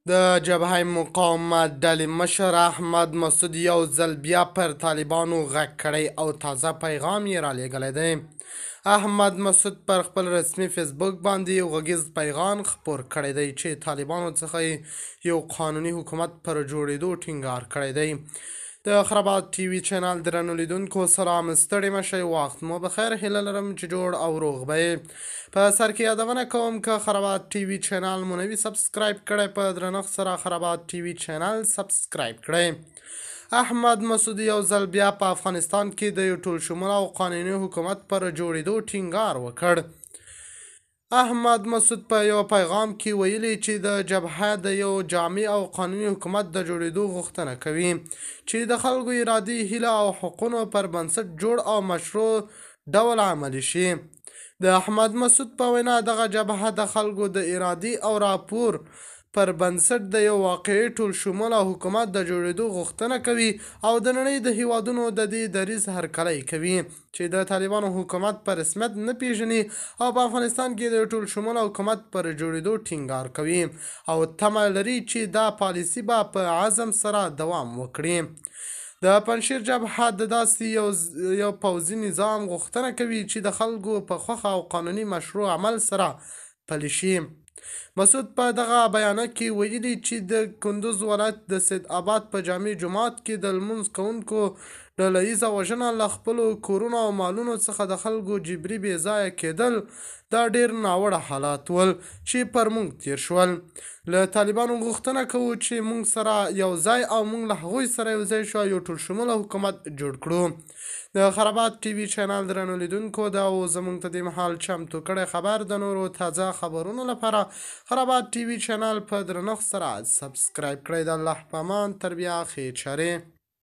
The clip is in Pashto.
د جبهه مقاومت ډلې مشر احمد مسعود یو ځل بیا پر طالبانو غږ کړی او تازه پیغام یې رالیږلی دی. احمد مسعود پر خپل رسمي فیسبوک باندې یو غږیز پیغام خپور کړی دی چې طالبانو څخه یې یو قانوني حکومت پر جوړېدو ټینګار کړی دی. د خرابات ټي وي چینل درنو لیدونکو سلام، ستړي مه شئ، وخت مو بخیر، هیله لرم چې جوړ او روغ به یې. په سر کې یادونه کوم که خرابات ټي وي چینل مو نه وي سبسکرایب کړی، په درنښت سره خرابات ټي وي چینل سبسکرایب کړئ. احمد مسعود یو ځل بیا په افغانستان کې د یو ټولشموله او قانوني حکومت پر جوړېدو ټینګار وکړ. احمد مسعود په یو پیغام کې ویلي چې د جبهه د یو جامع او قانوني حکومت د جوړېدو غوښتنه کوي چې د خلکو ارادي، هیله او حقونو پر بنسټ جوړ او مشروع ډول عملي شي. د احمد مسعود په وینا دغه جبهه د خلکو د ارادي او راپور پر بنسټ د یو واقعي ټولشموله حکومت د جوړېدو غوښتنه کوي او د نړۍ د هیوادونو د دې دریځ هرکلی کوي چې د طالبانو حکومت په رسمیت نه پیژني او په افغانستان کې د ټولشموله حکومت پر جوړېدو ټینګار کوي او تمه لري چې دا پالیسي به په عزم سره دوام وکړي. د پنجشیر جبهه د داسې یو پوځي نظام غوښتنه کوي چې د خلکو په خوښه او قانوني مشروع عمل سره پلی شي. مسعود په دغه بیانیه کې ویلي چې د کندوز ولایت د سید آباد په جامع جومات کې د لمونځ کوونکو ډله ییزه وژنه، له خپلو کورونو او مالونو څخه د خلکو جبري بې ځایه کېدل دا ډېر ناوړه حالات ول چې پر موږ تېر شول. له طالبانو غوښتنه کوو چې موږ سره یو ځای او موږ له هغوی سره یو ځای شو او یو ټولشموله حکومت جوړ کړو. د خرابات ټي وي چینل درنو لیدونکو، دا و زموږ ته دې مهال چمتو کړی خبر. د نورو تازه خبرونو لپاره خرابات ټي وي چینل په درنښت سره سبسکرایب کړئ. د الله په امان، تر بیا ښې چارې.